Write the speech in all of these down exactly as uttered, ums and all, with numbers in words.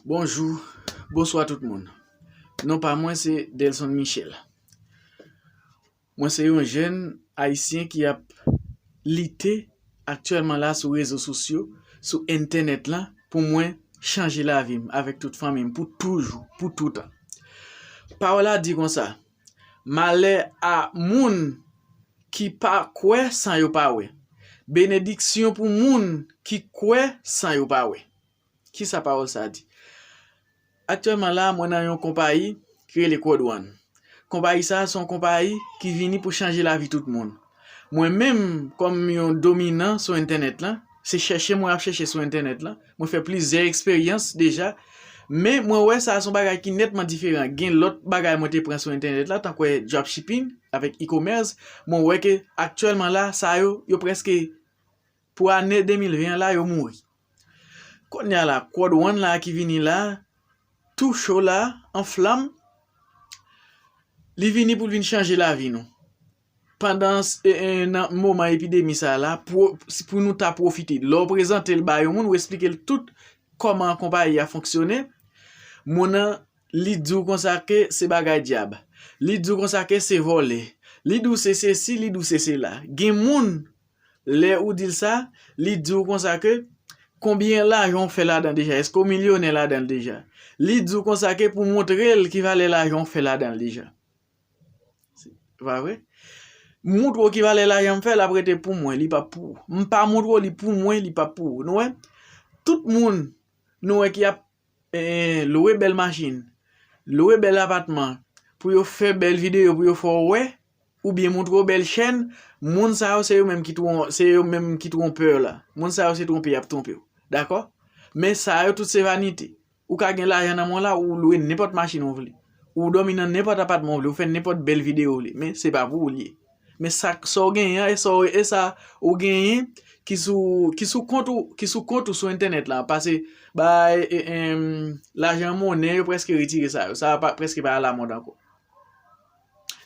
Bonjou, bonswa tout moun. Non pa mwen se Delson Michel. Mwen se yon jèn ayisyen ki ap lite aktyèlman la sou rezo sosyo, sou entènèt lan, pou mwen chanje lavi m avèk tout fanmi m pou toujou, pou toutan. Pawòl la di konsa, malè a moun ki pa kwè san yo pa wè. Benediksyon pou moun ki kwè san yo pa wè. Kisa pawòl sa a di? Aktyèlman la, mwen nan yon konpayi ki rele Quad One. Konpayi sa a se yon konpayi ki vini pou chanje lavi tout moun. Mwen menm, kòm yon dominan sou entènèt lan, se chèche mwen ap chèche sou entènèt lan. Mwen fè plizyè eksperyans deja, men mwen wè sa a se yon bagay ki nètman diferan. Gen lòt bagay mwen te pran sou entènèt la, tankou dropshipping avèk e-commerce. Mwen wè ke aktyèlman la, sa yo, yo prèske, pou ane de mil ven an la, yo mouri. Kounye a la, Quad One la ki vini la, tou cho la, an flanm, li vini pou l vin chanje lavi nou. Pandan, e, e, nan moman epidemi sa la, pou, pou nou ta pwofite. Lè w prezante l ba yon moun, ou eksplike l tout kòman konpayi a fonksyone, moun nan, li di w konsa ke se bagay dyab. Li di w konsa ke se vòlè. Li di w se sesi, li di w se sela. Gen moun, lè ou di l sa, li di w konsa ke konbyen lajan w fè ladan deja? Èske w milyonè ladan l deja? Li di w konsa ke pou montre l ki valè lajan w fè ladan l deja. Se pa vre? Montre w ki valè lajan m fè, l ap rete pou mwen, li p ap pou ou. M pa montre w li pou mwen, li p ap pou ou. Nou wè? Tout moun nou wè ki ap, eh, lwe bèl machin, lwe bèl apatman, pou yo fè bèl videyo, pou yo fè w wè, oubyen montre w bèl chèn, moun sa yo se yo menm ki twon-, se yo menm ki twonpè w la. Moun sa yo se twonpe y ap twonpe w. Dakò? Men sa yo tout se vanite. Ou ka gen lajan nan men w la, ou lwe nenpòt machin ou vle. Ou dòmi nan nenpòt apatman ou vle, ou fè nenpòt bèl videyo ou vle. Men se pa pou ou li ye. Men sa, sa w genyen an, e sa, w- e sa ou genyen ki sou, ki sou kont ou, ki sou kont ou sou entènèt la. Pase, bay, e, em, lajan monnen, yo prèske retire sa yo. Sa pa, prèske pa alamòd ankò.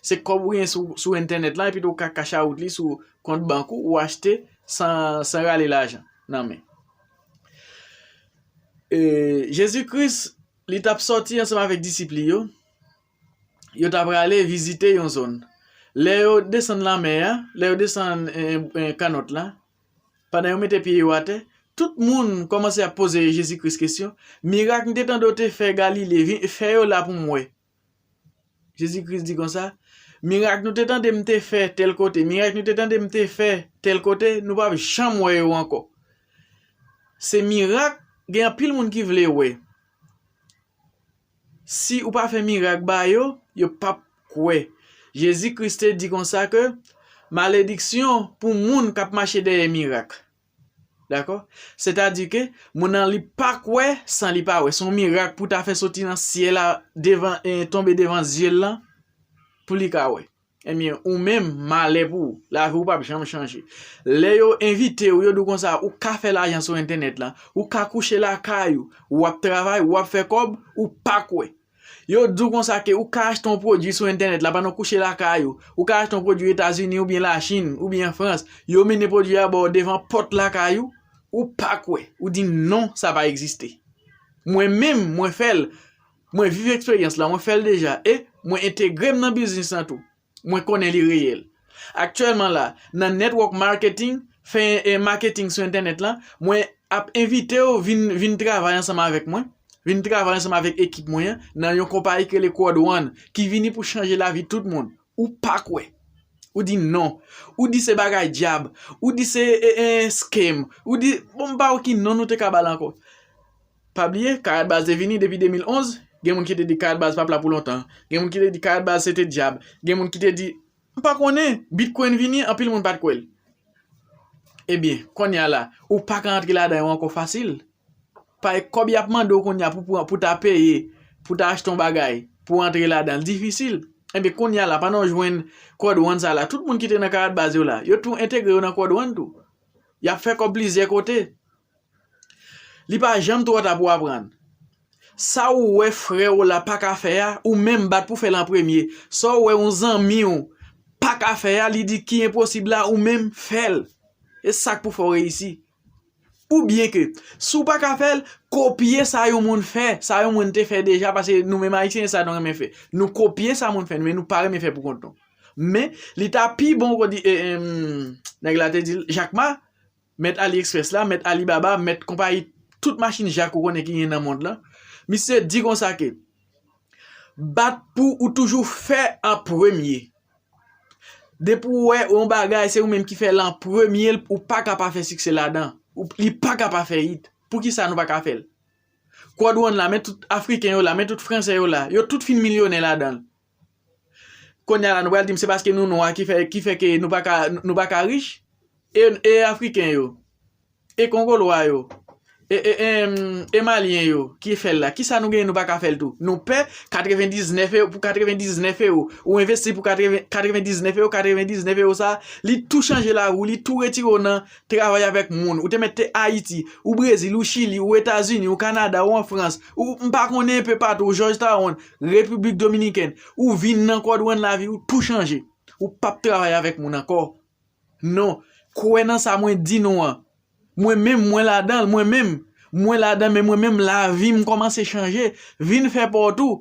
Se kòb ou genyen sou, sou entènèt la, epi tou ou ka cash out li sou kont bank ou, ou achte san, san rale lajan nan men. E, Jezi Kris, li t ap sòti ansanm avèk disip li yo. Yo t ap prale vizite yon zòn. Lè yo desann lanmè a, lè yo desann, eh, eh, kannòt la, pandan yo mete pye yo atè, tout moun kòmanse ap poze Jezi Kris kesyon, "Mirak m te tande w te fè Galile, vin, fè yo la pou m wè." Jezi Kris di konsa, "Mirak nou te tande m te fè tèl kote, mirak nou te tande m te fè tèl kote, nou p ap janm wè yo ankò." Se mirak, gen anpil moun ki vle wè. Si ou pa fè mirak ba yo, yo p ap kwè. Jezi Kris te di konsa ke malediksyon pou moun k ap mache dèyè mirak. Dakò? Sètadi ke moun nan li pa kwè san li pa wè. Se yon mirak pou ta fè soti nan syèl la devan, eh, tonbe devan zye l lan pou li ka wè. Ebyen, ou menm, malè pou ou. Lavi w p ap janm chanje. Lè yo envite w, yo di w konsa, ou ka fè lajan sou entènèt lan, ou ka kouche lakay ou, w ap travay, w ap fè kòb, ou pa kwè. Yo di w konsa ke ou ka achte yon pwodui sou entènèt la pandan w kouche lakay ou, ou ka achte yon pwodui Etazini oubyen Lachin oubyen Frans, yo mennen pwodui a ba w devan pòt lakay ou, ou pa kwè, ou di non, sa pa egziste. Mwen menm, mwen fè l, mwen viv eksperyans la, mwen fè l deja, e mwen entegre m nan biznis lan tou. Mwen konnen li reyèl. Aktyèlman la, nan network marketing, fè, eh, marketing sou entènèt lan, mwen ap envite w vin, vin travay ansanm avèk mwen, vin travay ansanm avèk ekip mwen an, nan yon konpayi ki rele Quad One, ki vini pou chanje lavi tout moun. Ou pa kwè. Ou di non. Ou di se bagay dyab. Ou di se, eh, eh, scam. Ou di, bon, m pa wè ki non nou te ka ba l ankò. Pa bliye, Karat Baz te vini depi de mil onz. Gen moun ki te di Karat Baz p ap la pou lontan. Gen moun ki te di Karat Baz se te dyab. Gen moun ki te di, m pa konnen, Bitcoin vini, anpil moun pa t kwè l. Ebyen, kounye a la, ou pa ka antre ladan yo ankò fasil. Paske kòb y ap mande w kounye a pou, pou, pou ta peye, pou ta achte yon bagay, pou antre ladan l, difisil. Ebyen, kounye a la, pandan w jwenn Quad One sa la, tout moun ki te nan Karat Baz yo la, yo tou entegre yo nan Quad One tou. Y ap fè kòb plizyè kote. Li pa janm twò ta pou w aprann. Sa ou wè frè w la pa ka fè a, ou menm bat pou fè l an premye. Sa ou wè yon zanmi w pa ka fè a, li di ki enposib la, ou menm fè l. E sa k pou fè w reyisi. Oubyen ke, si w pa ka fè l, kopye sa yon moun fè, sa yon moun te fè deja, paske nou menm Ayisyen, sa nou renmen fè. Nou kopye sa moun fè, men nou pa renmen fè pou kont nou. Men, li ta pi bon, kon di, e, e, nèg la te di l, Jakma, mèt AliExpress la, mèt Alibaba, mèt konpayi, tout machin jak ou konnen ki gen nan mond lan. Misye di konsa ke, bat pou ou toujou fè an premye. Depi w wè yon bagay, se ou menm ki fè l an premye, ou pa ka pa fè siksè ladan. Ou, li pa ka pa fè it. Poukisa nou pa ka fè l? Quad One la, men tout Afriken yo la, men tout Fransè yo la. Yo tout fin milyonè ladan l. Kounye a la, nou pral di m se paske nou nwa ki fè, ki fè ke nou pa ka, nou pa ka rich? E, e Afriken yo? E Kongolwa yo? E, e, e, e Malyen yo ki fè l la? Kisa nou genyen nou pa ka fè l tou? Nou pè katrevendiznèf ewo, pou katrevendiznèf ewo. Ou envesti pou katreven, katrevendiznèf ewo, katrevendiznèf ewo sa, li tou chanje lavi w, li tou retire w nan travay avèk moun. Ou te mèt te Ayiti, ou Brezil, ou Chili, ou Etazini, ou Kanada, ou an Frans, ou m pa konnen enpe patou, ou Georgetown, Repiblik Dominikèn, ou vin nan Quad One lavi w tou chanje. Ou p ap travay avèk moun ankò. Non, kwè nan sa mwen di nou an. Mwen menm, mwen ladan l, mwen menm, mwen ladan, men mwen menm, lavi m kòmanse chanje. Vin fè pa w tou.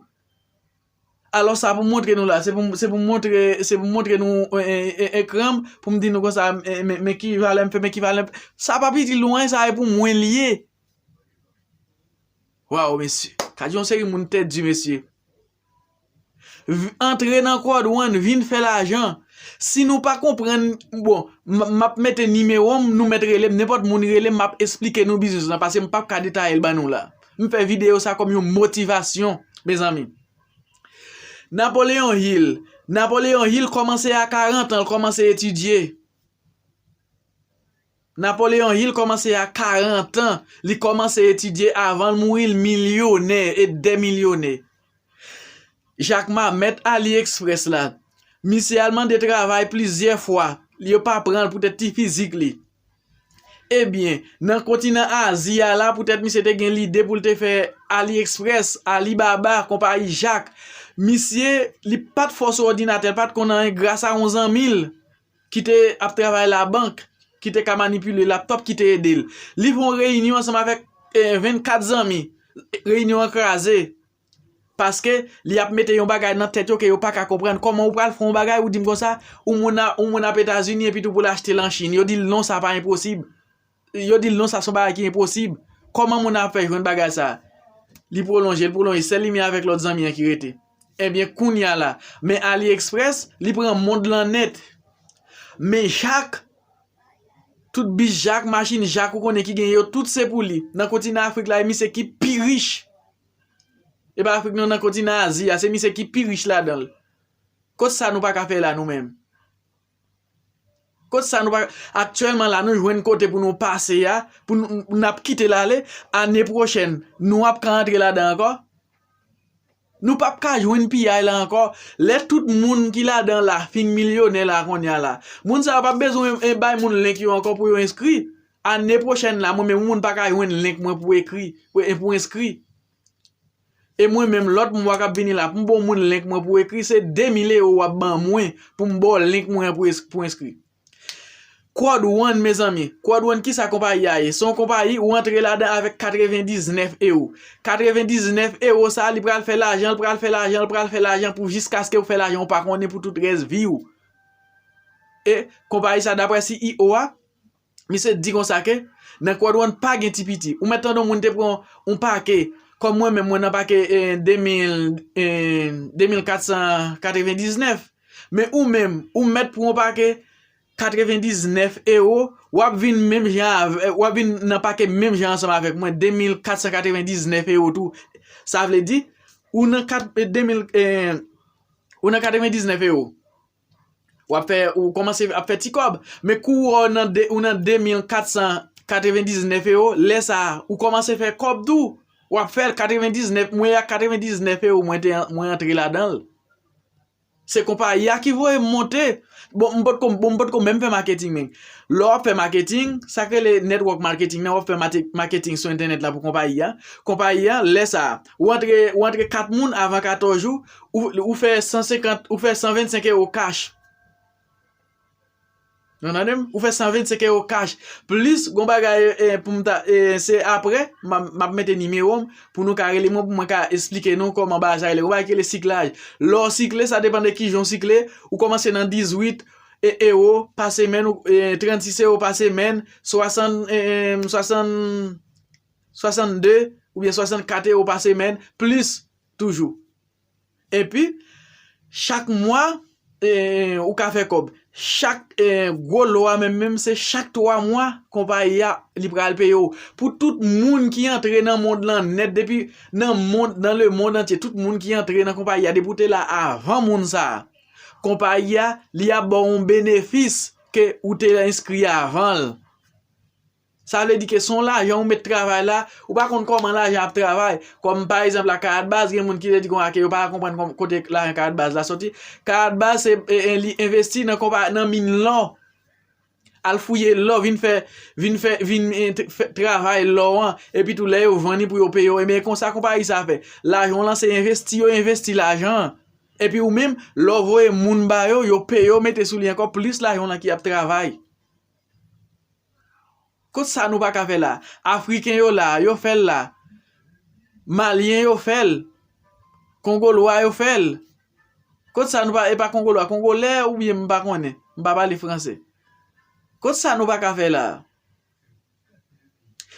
Alò, sa pou m montre nou la, se pou, se pou m montre, se pou m montre nou, e, e, e, ekran m, pou m di nou konsa, e, men, men ki valè m fè, men ki valè m fè. Sa pa piti lwen, sa e pou mwen li ye. Waw, mesye. Gad yon seri moun tèt di, mesye. V, antre nan Quad One, vin fè lajan. Si nou pa konprann, bon, m, m ap mete nimewo m, nou mèt rele m, nenpòt moun rele m, m ap esplike nou biznis lan, paske m p ap ka detaye l ban nou la. M fè videyo sa kòm yon motivasyon, mezanmi. Napoleon Hill. Napoleon Hill kòmanse a karant an, l kòmanse etidye. Napoleon Hill kòmanse a karant an, li kòmanse etidye avan l mouri, l milyonè e dè milyonè. Jack Ma, mèt AliExpress la, misye al mande travay plizyè fwa, yo pa pran l poutèt ti fizik li. Ebyen, nan kontinan Azi a la, poutèt misye te gen lide pou l te fè AliExpress, Alibaba, konpayi Jak. Misye, li pa t fò sou òdinatè, l pa t konn anyen gras a yon zanmi l ki te ap travay labank, ki te ka manipile laptòp, ki te ede l. Li fè yon reyinyon ansanm avèk, eh, vennkat zanmi. Reyinyon an kraze. Paske li ap mete yon bagay nan tèt yo ke yo pa ka konprann. Kòman ou pral fè yon bagay, ou di m konsa, ou moun a, ou moun ap Etazini epi tou pou l achte l an Chin. Yo di l non, sa pa enposib. Yo di l non, sa se yon bagay ki enposib. Kòman moun ap fè jwenn bagay sa? Li pwolonje, l pwolonje. Sèl li menm avèk lòt zanmi an ki rete. Ebyen, kounye a la, men AliExpress, li pran mond lan nèt. Men Jak, tout bis Jak, machin Jak, ou konnen ki gen yo, tout se pou li. Nan kontinan Afrik la, e misye ki pi rich. E pa Afrik non, nan kontinan Azi a, se misye ki pi rich ladan l. Kot sa nou pa ka fè la nou menm? Kot sa nou pa, aktyèlman la, nou jwenn kote pou nou pase a, pou nou, n ap kite l ale, ane pwochèn, nou ap ka antre ladan ankò? Nou p ap ka jwenn piyay la ankò. Lè tout moun ki ladan la fin milyonè la kounye a la, moun sa yo p ap bezwen, eh, bay moun link yo ankò pou yo enskri. Ane pwochèn la, mwen menm, moun pa ka jwenn link mwen pou ekri, pou, eh, pou enskri. E mwen menm, lòt mwa k ap vini la, pou m ba yon moun link mwen pou ekri, se de mil ewo w ap ban mwen pou m ba w link mwen an pou es-, pou enskri. Quad One, mezanmi. Quad One, kisa konpayi a ye? Se yon konpayi, ou antre ladan avèk katrevendiznèf ewo. Katrevendiznèf ewo sa, li pral fè lajan, li pral fè lajan, li pral fè lajan pou jiskaske ou fè lajan ou pa konnen pou tout rès vi w. E konpayi sa, daprè C E O a, misye di konsa ke nan Quad One pa gen ti piti. Ou mèt tande yon moun te pran yon pake, kòm mwen menm, mwen nan pake, eh, de mil, eh, de mil kat san katrevendiznèf. Men ou menm, ou mèt pran yon pake katrevendiznèf ewo, w ap vin menm jan avè, w ap vin nan pake menm jan ansanm avèk mwen, de mil kat san katrevendiznèf ewo tou. Sa vle di, ou nan kat, eh, de mil, eh, ou nan katrevendiznèf ewo. W ap fè, ou kòmanse ap fè ti kòb. Men kou w nan de, ou nan de mil kat san katrevendiznèf ewo, lè sa a, ou kòmanse fè kòb tou. W ap fè l katrevendiznèf, mwen ak katrevendiznèf ewo, mwen te, mwen antre ladan l. Se konpayi a ki voye m monte. Bon, m potko, bon, m potko menm fè maketing, men lè w ap fè maketing, sa k rele network marketing nan, w ap fè mate-, maketing sou entènèt la pou konpayi a. Konpayi a, lè sa a, ou antre, ou antre kat moun avan katòz jou, ou, ou fè san senkant, ou fè san vennsenk ewo cash. Nou tande m? Ou fè san vennsenk ewo kach. Plis, gon bagay, eh, pou m ta, eh, se apre, m ap, m ap mete nimewo m pou nou ka rele mwen, pou mwen ka esplike nou kòman bagay sa rele. Gon bagay ki rele siklaj. Lè w sikle, sa depann de kijan w sikle. Ou kòmanse nan dizuit, e, ewo pa semèn, ou, e, trannsis ewo pa semèn, swasann, e, e, swasann, swasannde oubyen swasannkat ewo pa semèn, plis toujou. Epi, chak mwa, e, ou ka fè kòb. Chak, e, gwo lo a menm, menm, se chak twa mwa, konpayi a, li pral peye w. Pou tout moun ki antre nan mond lan nèt, depi nan mond, nan lemond antye, tout moun ki antre nan konpayi a, depi w te la avan moun sa a, konpayi a, li ap ba w yon benefis ke ou te enskri avan l. Sa vle di ke se yon lajan ou met travay la, ou pa konn kòman lajan ap travay. Kòm pa egzanp la, Karat Baz, gen moun ki te di konsa ke yo pa konprann kòm, kote lajan Karat Baz la soti. Karat Baz, se, e, e, li envesti nan konpa, nan min lò. Al fouye lò, vin fè, vin fè, vin, e, t-, fè travay lò an. Epi tou, lè yo vann li pou yo peye yo. Ebyen, konsa konpayi sa fè. Lajan w lan se envesti, yo envesti lajan an. Epi ou menm, lè w voye moun ba yo, yo peye yo, mete sou li ankò plis lajan w lan ki ap travay. Kot sa nou pa ka fè la? Afriken yo la, yo fè l la. Malyen yo fè l. Kongolwa yo fè l. Kot sa nou pa, e pa Kongolwa, Kongolè oubyen m pa konnen. M pa pale franse. Kot sa nou pa ka fè la?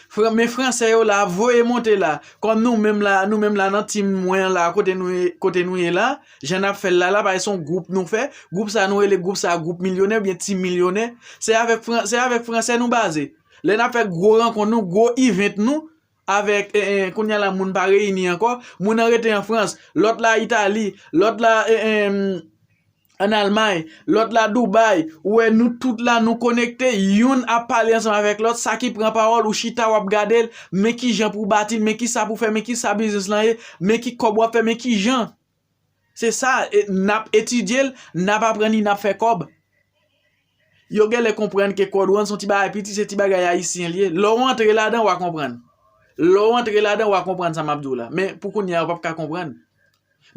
Fran-, men fransè yo la ap voye monte la. Kòm nou menm la, nou menm la nan tim mwen la, kote nou ye, kote nou ye la, jan n ap fè l la, la, pa se yon gwoup nou fè. Gwoup sa nou rele gwoup sa gwoup milyonè oubyen tim milyonè. Se avèk fran-, se avèk fransè nou baze. Lè n ap fè gwo rankont nou, gwo event nou, avèk, e, e, kounye a la moun pa reyini ankò, moun nan rete an Frans, lòt la Itali, lòt la, e, e, ann Almay, lòt la Dubai, ou wè nou tout la nou konekte, youn ap pale ansanm avèk lòt, sa ki pran pawòl, ou chita w ap gade l, men kijan pou w bati l, men kisa pou w fè, men kisa biznis lan ye, men ki kòb w ap fè, men kijan. Se sa, e, n ap etidye l, n ap aprann li, n ap fè kòb. Yo genlè konprann ke Quad One se yon ti bagay piti, se ti bagay ayisyen l ye. Lè w antre ladan, w a konprann. Lè w antre ladan, w a konprann sa m ap di w la. Men pou kounye a, w p ap ka konprann.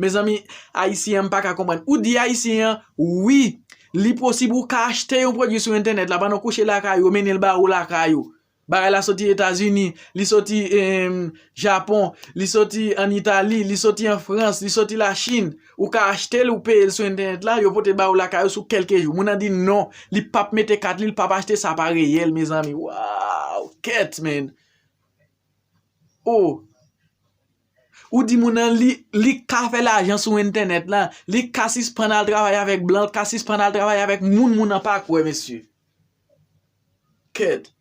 Mezanmi, ayisyen an m pa ka konprann. Ou di ayisyen an, wi, li posib ou ka achte yon pwodui sou entènèt la, pandan w kouche lakay ou, yo mennen l ba ou lakay ou. Bagay la soti Etazini, li soti, em, Japon, li soti ann Itali, li soti an Frans, li soti Lachin. Ou ka achte l, ou peye l sou entènèt la, yo pote ba ou lakay ou sou kèlke jou. Moun nan di non, li p ap mete kat li, li p ap achte, sa pa reyèl, mezanmi. Wow, kèt, man. Oh. Ou di moun nan li, li ka fè lajan sou entènèt la, li ka sispann al travay avèk blan, li ka sispann al travay avèk moun, moun nan pa kwè, mesye. Kèt.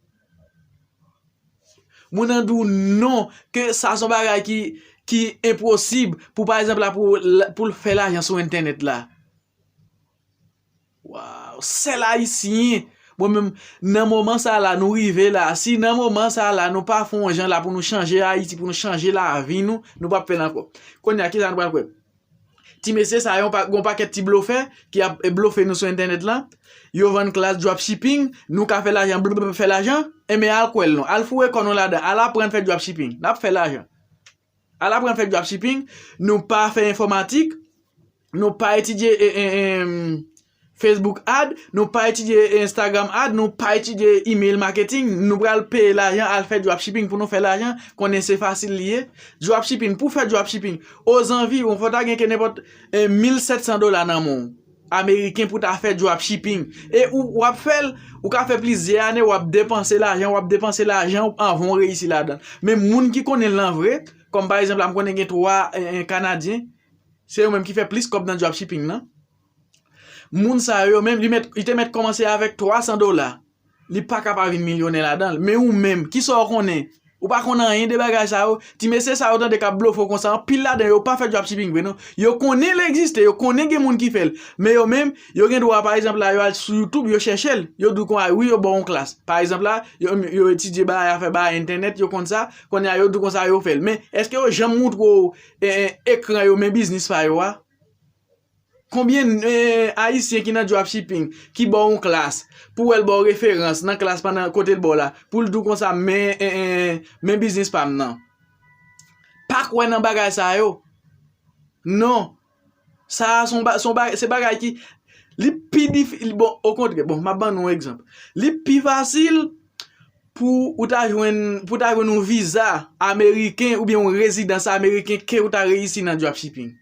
Moun nan di w non, ke sa se yon bagay ki, ki enposib pou, pa egzanp la, pou, pou l fè lajan sou entènèt la. Waw, sèl ayisyen. Mwen menm, nan moman sa la, nou rive la. Si nan moman sa la, nou pa fè yon jan la pou nou chanje Ayiti, pou nou chanje lavi nou, nou p ap fè l ankò. Kounye a, kisa nou pral kwè? Ti mesye sa yo, pa, gon pakèt ti blofè ki ap, e, blofe nou sou entènèt la. Yo vann klas dropshipping, nou ka fè lajan, blablabla, fè lajan. Enben, al kwè l non. Al foure kò nou ladan. Al aprann fè dropshipping. N ap fè lajan. Al aprann fè dropshipping. Nou pa fè enfòmatik. Nou pa etidye, e, e, e, Facebook ad, nou pa etidye Instagram ad, nou pa etidye email marketing, nou pral peye lajan al fè dropshipping pou nou fè lajan, konnen se fasil li ye. Dropshipping, pou fè dropshipping, ozanviwon, fò ta gen ke nenpòt, eh, mil sèt san dola nan men w, ameriken, pou ta fè dropshipping. E ou, w ap fè l, ou ka fè plizyè ane, w ap depanse lajan, w ap depanse lajan anvan w reyisi ladan l. Men moun ki konnen l nan vre, kòm pa egzanp la, m konnen gen twa, eh, eh, Kanadyen, se yo menm ki fè plis kòb nan dropshipping nan. Moun sa yo, yo menm, li mèt, li te mèt kòmanse avèk twa san dola. Li pa ka pa vin milyonè ladan l. Men ou menm, kisa w konnen? Ou pa konn anyen de bagay sa yo. Ti mesye sa yo tande k ap blofe w konsa, anpil ladan yo pa fè dropshipping vre non. Yo konnen l egziste, yo konnen gen moun ki fè l. Men yo menm, yo gen dwa, pa egzanp la, yo al sou YouTube, yo chèche l. Yo di w konsa, wi, yo ba w yon klas. Pa egzanp la, yo, yo etidye bagay, afè bagay entènèt, yo konn sa. Kounye a, yo di w konsa, yo fè l. Men, èske yo janm montre w, e, e, ekran yo, men biznis pa yo a? Konbyen, eh, Ayisyen ki nan dropshipping, ki ba w yon klas, pou wè l ba w referans nan klas pandan kote l ba w la, pou l di w konsa, men, eh, eh, men biznis pa m nan? Pa kwè nan bagay sa yo. Non. Sa a se yon ba-, se yon ba-, se bagay ki, Li pi difi-, bon, okontrè, bon, m ap ban nou yon egzanp. Li pi fasil pou ou ta jwenn, pou ta jwenn yon viza ameriken oubyen yon rezidans ameriken ke ou ta reyisi nan dropshipping.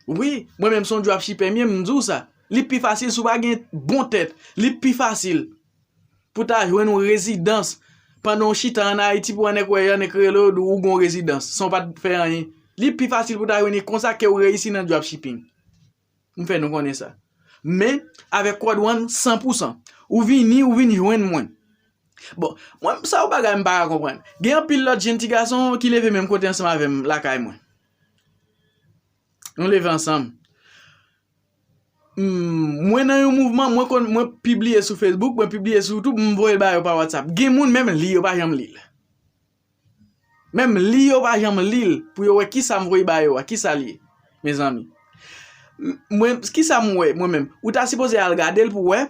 Wi, mwen menm se yon dropshipper m ye, m di w sa. Li pi fasil si w pa gen bon tèt. Li pi fasil pou ta jwenn yon rezidans pandan w chita ann Ayiti pou yon nèg wè yon nèg rele w, di w ou gen yon rezidans, san w pa t fè anyen. Li pi fasil pou ta jwenn li konsa ke w reyisi nan dropshipping. M fè nou konnen sa. Men, avèk Quad One, san pou san. Ou vini, ou vin jwenn mwen. Bon, mwen, sa yon bagay m pa ka konprann. Gen anpil lòt jenn ti gason ki leve menm kote ansanm avè m lakay mwen. Nou leve ansanm. Hmm, mwen nan yon mouvman, mwen konn, mwen pibliye sou Facebook, mwen pibliye sou YouTube, m voye l ba yo pa WhatsApp. Gen moun menm li, yo pa janm li l. Menm li, yo pa janm li l pou yo wè kisa m voye ba yo a, kisa l ye, mezanmi. M-, mwen, kisa m wè, mwen menm? Ou ta sipoze al gade l pou wè.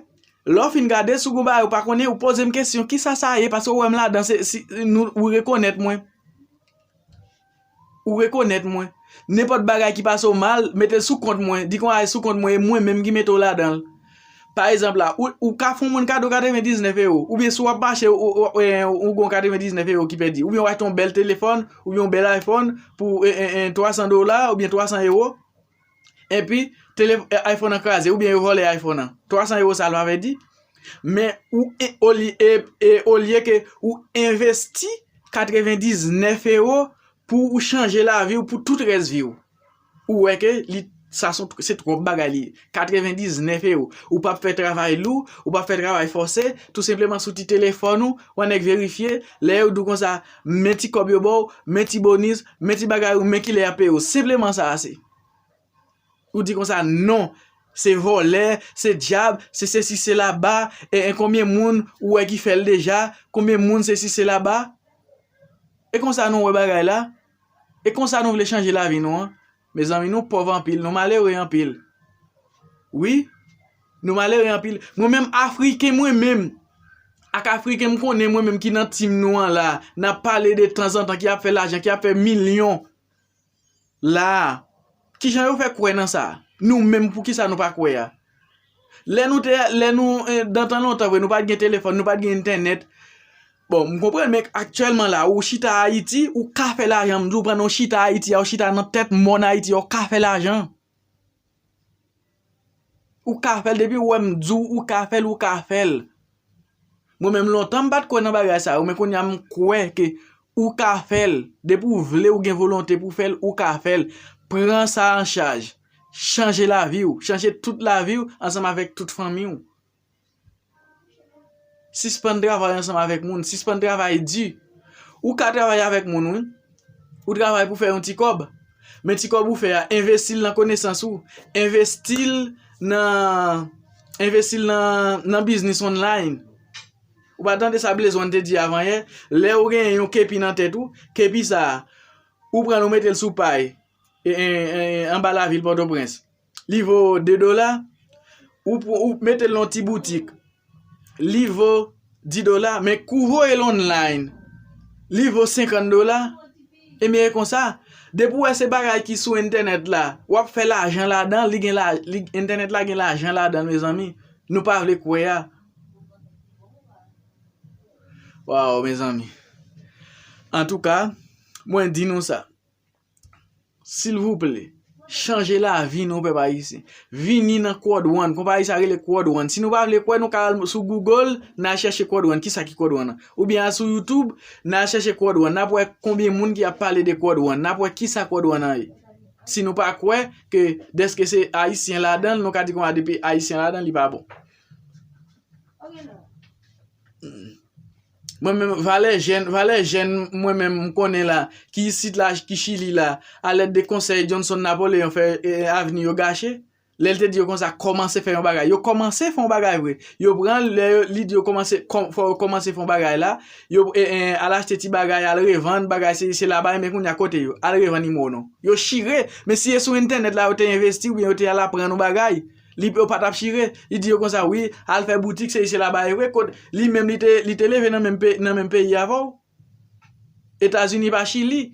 Lè w fin gade, si w gon bagay ou pa konnen, ou poze m kesyon, kisa sa ye? Paske ou wè m ladan, se, si, nou, ou rekonèt mwen. Ou rekonèt mwen. Nenpòt bagay ki pase w mal, mete l sou kont mwen. Di konsa se sou kont mwen, e mwen menm ki mete w ladan l. Pa egzanp la, ou, ou ka fè yon moun kado katrevendiznèf ewo, oubyen si w ap mache, ou, ou, ou, ou gon katrevendiznèf ewo ki pèdi, oubyen w achte yon bèl telefòn, oubyen yon bèl iPhone pou, e, e, e, twa san dola, oubyen twa san ewo. Epi, tele-, e, iPhone an kraze, oubyen yo vòlè iPhone an. Twa san ewo sa, l pa pèdi. Men, ou, e, olye, e, e, olye ke ou envesti katrevendiznèf ewo pou ou chanje lavi w pou tout rès vi w. Ou wè ke li, sa son, se twòp bagay li ye. Katrevendiznèf ewo. Ou p ap fè travay lou, ou p ap fè travay fòse, tou senpleman sou ti telefòn ou, w nèk verifye, lè yo di w konsa, men ti kòb yo ba w, men ti bonis, men ti bagay ou, men kilè y ap peye w. Senpleman sa a se. Ou di konsa, non, se vòlè, se dyab, se sesi, se laba, e, e konbyen moun ou wè ki fè l deja, konbyen moun sesi, se laba? E konsa nou wè bagay la? E konsa nou vle chanje lavi nou an? Mezanmi, nou pòv anpil, nou malere anpil. Wi, nou malere anpil. Mwen menm, Afriken, mwen menm, ak Afriken m konnen, mwen menm ki nan team nou an la, n ap pale de tanzantan, ki ap fè lajan, ki ap fè milyon la a. Kijan yo fè kwè nan sa? Nou menm, poukisa nou pa kwè a? Lè nou te, lè nou, eh, dan tan lontan vre, nou pa t gen telefòn, nou pa t gen entènèt. Bon, m konprann, men aktyèlman la, ou chita Ayiti, ou ka fè lajan, m di w, pandan w chita Ayiti a, ou chita nan tèt mòn Ayiti a, ou ka fè lajan. Ou ka fè l, depi w wè m di w, ou ka fè l, ou ka fè l. Mwen menm lontan m pa t kwè nan bagay sa yo, men kounye a m kwè ke ou ka fè l. Depi w vle, ou gen volonte pou w fè l, ou ka fè l. Pran sa an chaj. Chanje lavi w. Chanje tout lavi w ansanm avèk tout fanmi w. Sispann travay ansanm avèk moun. Sispann travay di. Ou ka travay avèk moun, wi. Ou travay pou fè yon ti kòb. Men ti kòb ou fè a, envesti l nan konesans ou. Envesti l nan, envesti l nan, nan biznis online. Ou pa tande sa Blaze One te di avan yè? Lè ou gen yon kepi nan tèt ou, kepi sa a, ou pran l ou mete l sou pay, e, e, e, anba lavil Pòtoprens. Li vo de dola, ou, ou mete l nan ti boutik. Li vo dis dola, men kou voye l online, li vo senkant dola. Ebyen, e konsa, depi w wè se bagay ki sou entènèt la, w ap fè lajan ladan, li gen la, li, entènèt la gen lajan ladan, mezanmi. Nou pa vle kwè a. Waw, mezanmi. Antouka, mwen di nou sa. Silvouplè, chanje lavi nou, pèp ayisyen. Vini nan Quad One. Konpayi sa rele Quad One. Si nou pa vle kwè, nou ka al sou Google, n a chèche Quad One. Kisa ki Quad One an? Oubyen al sou YouTube, n a chèche Quad One. N ap wè konbyen moun ki ap pale de Quad One. N ap wè kisa Quad One an ye. Si nou pa kwè ke dèske se ayisyen ladan l, nou ka di konsa depi ayisyen ladan l, li pa bon. Mwen menm, valè jèn, valè jèn, mwen menm, m konnen la, ki isit la, ki Chili la, alèd de konsèy Johnson Napoléon fè, e, avni yo gache. Lè l te di yo konsa, kòmanse fè yon bagay. Yo kòmanse fè yon bagay vre. Yo pran l, lè yo, li di yo kòmanse, kò-, fò yo kòmanse fè yon bagay la. Yo, e, e, al achte ti bagay, al revann, bagay se, se laba, men kounye a kote yo? Al revann imo non. Yo chire, men si e sou entènèt la yo te envesti oubyen yo te al aprann yon bagay, li, yo pa t ap chire. Li di yo konsa, wi, al fè boutik, se, se laba e vre. Kot, li menm, li te, li te leve nan menm pe-, nan menm peyi avè w. Etazini pa Chili.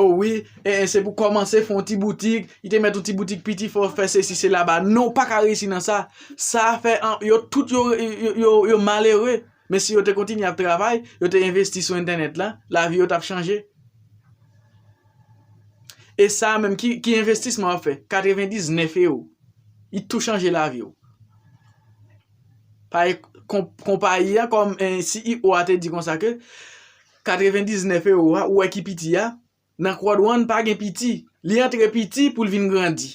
O wi, e, e, se pou kòmanse fè yon ti boutik, li te mèt yon ti boutik piti, fò fè sesi, sela ba. Non, ou pa ka reyisi nan sa. Sa fè an, yo tout yo, yo, yo, yo malere. Men si yo te kontinye ap travay, yo te envesti sou entènèt la, lavi yo t ap chanje. E sa menm, ki, ki envestisman w ap fè? Katrevendiznèf ewo. Li tou chanje lavi w. Paske kon-, konpayi a, kòm, eh, C E O a te di konsa ke katrevendiznèf ewo a, ou wè ki piti a, nan Quad One pa gen piti. Li antre piti pou l vin grandi.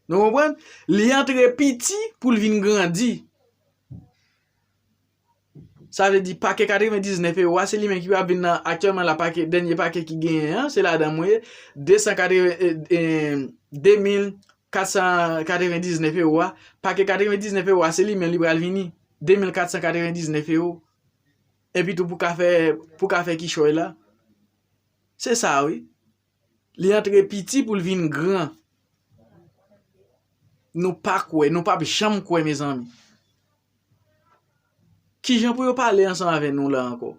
Nou konprann? Li antre piti pou l vin grandi. Sa vle di pake katrevendiznèf ewo a, se li menm ki ap vin nan aktyèlman la, pake, dènye pake ki genyen an, se ladan mwen ye, de san katreven, eh, eh, de mil kat san katrevendiznèf ewo a, pake katrevendiznèf ewo a, se li menm li pral vini, de mil kat san katrevendiznèf ewo. Epi tou pou ka fè, pou ka fè kichòy la. Se sa wi. Li antre piti pou l vin gran. Nou pa kwè, nou p ap janm kwè, mezanmi. Kijan pou yo pale ansanm avè nou la ankò?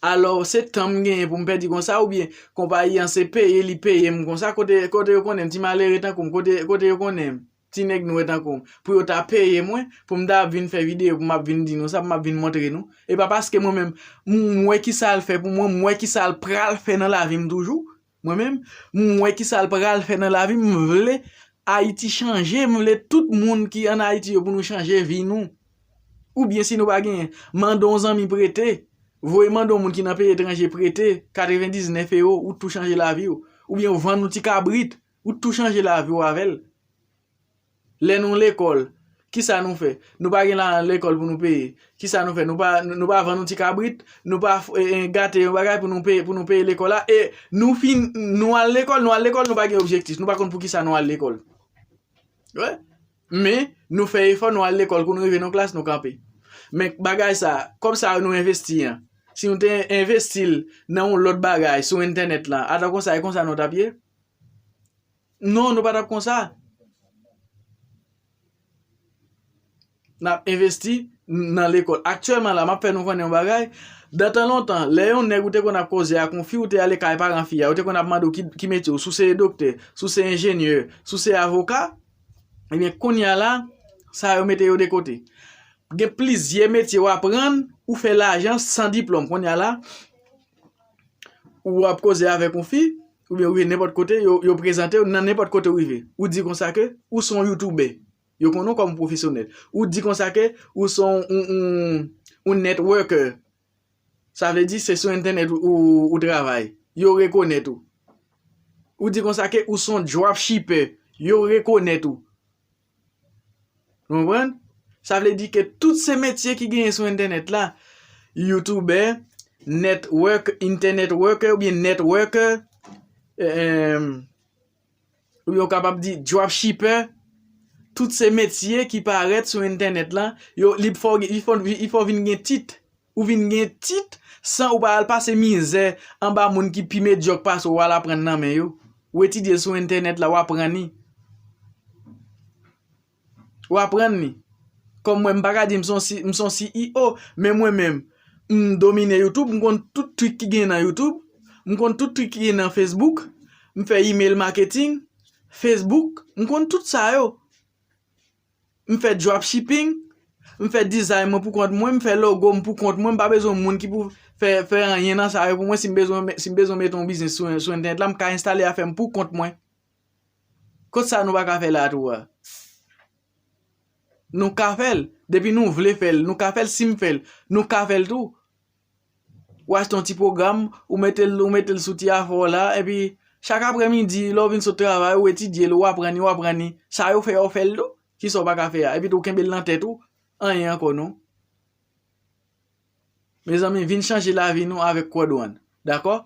Alò, se tan m genyen pou m pèdi konsa, oubyen konpayi an se peye li peye m konsa, kote, kote yo konnen m, ti malere tankou m, kote, kote yo konnen m, ti nèg nwè tankou m, pou yo ta peye mwen, pou m ta ap vin fè videyo, pou m ap vin di nou sa, pou m ap vin montre nou. E pa paske mwen menm, m wè ki sa l fè pou mwen, m wè ki sa l pral fè nan lavi m toujou. Mwen menm, m wè ki sa l pral fè nan lavi m, m vle Ayiti chanje, m vle tout moun ki ann Ayiti yo pou nou chanje vi nou. Oubyen si nou pa genyen, mande yon zanmi prete, voye mande yon moun ki nan peyi etranje prete, katrevendiznèf ewo, ou tou chanje lavi w. Oubyen vann yon ti kabrit, ou tou chanje lavi w avè l. Lè nou lekòl, kisa nou fè? Nou pa gen lajan lekòl pou nou peye. Kisa nou fè? Nou pa, nou pa vann yon ti kabrit, nou pa f-, e, e, gate yon bagay pou nou peye, pou nou peye lekòl la. E nou fin, nou al lekòl, nou al lekòl, nou pa gen objektif. Nou pa konn poukisa nou al lekòl. Wi. Men, nou fè efò, nou al lekòl, kou nou rive nan klas, nou kanpe. Men bagay sa, kòb sa yo nou envesti an, si nou te envesti l nan yon lòt bagay sou entènèt la, ata konsa, e konsa nou t ap ye? Non, nou pa t ap konsa. N ap envesti nan lekòl. Aktyèlman la, m ap fè nou konnen yon bagay. Dan tan lontan, lè yon nèg ou te konn ap koze ak yon fi, ou te ale kay paran fi a, ou te konn ap mande w ki, ki metye w, si w se doktè, si w se enjenyè, si w se avoka, ebyen, kounye a la, sa yo mete yo de kote. Gen plizyè metye w aprann, ou fè lajan san diplòm. Kounye a la, ou ap koze avèk yon fi, oubyen ou rive nenpòt kote, yo, yo prezante w nan nenpòt kote ou rive. Ou di konsa ke ou se yon youtubè. Yo konnen w kòm pwofesyonèl. Ou di konsa ke ou se yon, yon, yon, yon networker. Sa vle di se sou entènèt ou, ou, ou travay. Yo rekonèt ou. Ou di konsa ke ou se yon dropshipper. Yo rekonèt ou. Ou konprann? Sa vle di ke tout se metye ki genyen sou entènèt la, youtubè, network, internet worker oubyen networker, eh, oubyen ou kapab di dropshipper, tout se metye ki parèt sou entènèt la, yo, li fò, li fò, li fò vin gen tit. Ou vin gen tit san ou pa al pase mizè anba moun ki pi medyòk pase w, w al aprann nan men yo. Ou etidye l sou entènèt la, w aprann li. W aprann li. Kòm mwen, m pa ka di m se yon C-, m se yon C E O, men mwen menm, m domine YouTube, m konn tout trik ki gen nan YouTube, m konn tout trik ki gen nan Facebook, m fè email marketing, Facebook, m konn tout sa yo. M fè dropshipping, m fè design mwen pou kont mwen, m fè logo m pou kont mwen, m pa bezwen moun ki pou fè, fè anyen nan sa yo pou mwen. Si m bezwen, si m bezwen mete yon biznis sou, sou entènèt la, m ka enstale afè m pou kont mwen. Kot sa nou pa ka fè la tou a? Nou ka fè l. Depi nou vle fè l, nou ka fè l. Si m fè l, nou ka fè l tou. Ou achte yon ti pwogram, ou mete l, ou mete l sou ti afè w la, epi chak aprèmidi, lè w vin sot travay, ou etidye l, ou aprann li, ou aprann li. Sa yo fè a, ou fè l tou. Kisa w pa ka fè a? Epi tou, ou kenbe l nan tèt ou, anyen ankò non. Mezanmi, vin chanje lavi nou avèk Quad One. Dakò?